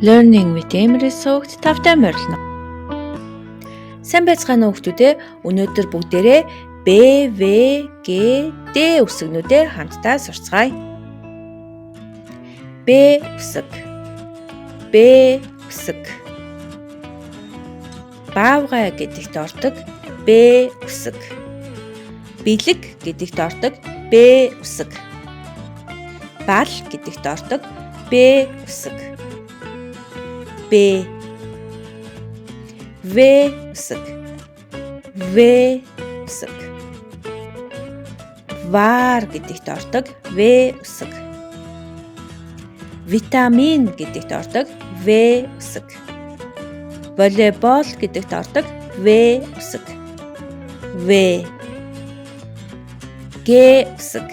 Learning with Emrys сувагт тавтай морилно. Сайн байцгаана уу хүмүүстээ. Өнөөдөр бүгдээрээ B, V, G, D үсгнүүдээ хамтдаа сурцгаая. Б үсэг. Б үсэг. Баавгай гэдэгт ордог Б үсэг. Бэлэг гэдэгт ордог Б үсэг. Бал гэдэгт ордог Б үсэг. Б. В үсэг. В үсэг. Вар гэдэгт ордог В үсэг. Витамин гэдэгт ордог В үсэг. Волейбол гэдэгт ордог В үсэг. В. Г үсэг.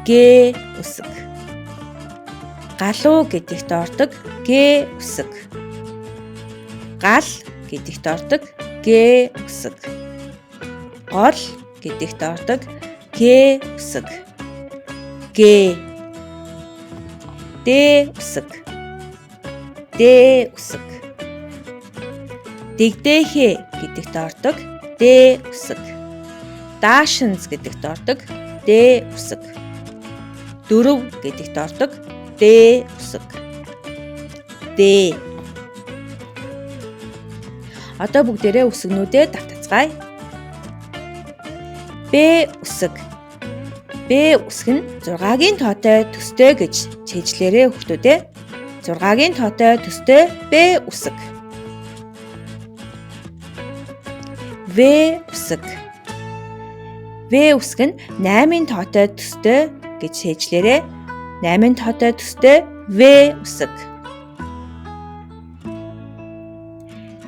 Г үсэг. Галуу гэдэгт ордог Г үсэг. Гал гэдэгт ордог Г үсэг. Гол гэдэгт ордог Г үсэг. Г. Д үсэг. Д үсэг. Дэгдээхэй гэдэгт ордог Д үсэг. Даашинз гэдэгт ордог Д үсэг. Дөрөв гэдэгт ордог Д үсэг. Д. Одоо бүгдээрээ үсгнүүдээ давтацгаая. Б үсэг. Б үсэг нь 6-гийн тоотой төстэй гэж цээжлээрэй хүмүүстээ. 6-гийн тоотой төстэй Б үсэг. В үсэг. В үсэг нь 8-ын тоотой төстэй гэж цээжлээрэй. 8-ын тоотой төстэй В үсэг.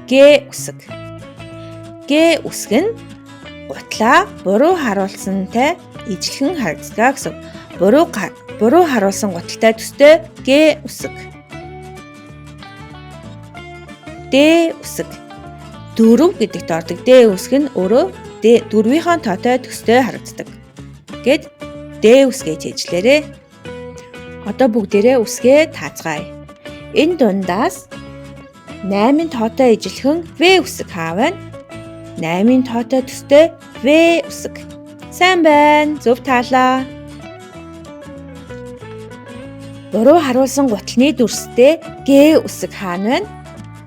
Г үсэг. Г үсэг нь гутлаа буруу харуулсантай ижилхэн харагддаг гэсэн. Буруу харуулсан гуталтай төстэй Г үсэг. Д үсэг. 4 гэдэгт ордог Д үсэг нь өөрөө Д 4-ийн тоотой төстэй харагддаг. Гэт Д үсгээ цээжлээрэй. Одоо бүгдээрээ үсгээ таацгаая. Энэ дундаас 8-ын тоотой ижилхэн В үсэг хаа байна? 8-ын тоотой төстэй В үсэг. Сайн байна. Зөв таалаа. Буруу харуулсан гутлын дүрстэй Г үсэг хаана байна?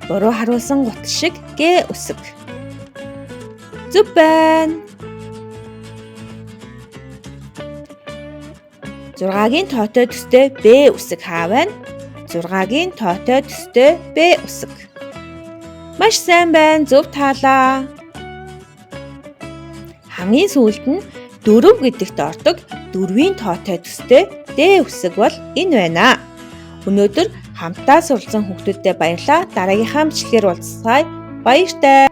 Буруу харуулсан гутал шиг Г үсэг. Зөв байна. 6-гийн тоотой төстэй Б үсэг хаа байна? 6-гийн тоотой төстэй Б үсэг. Маш сайн байна. Зөв таалаа. Хамгийн сүүлд нь 4 гэдэгт ордог 4-ийн тоотой төстэй Д үсэг бол энэ байна. Өнөөдөр хамтдаа суралцсан хүмүүстээ баярлалаа. Дараагийнхаа бичлэгээр уулзцгаая. Баяртай.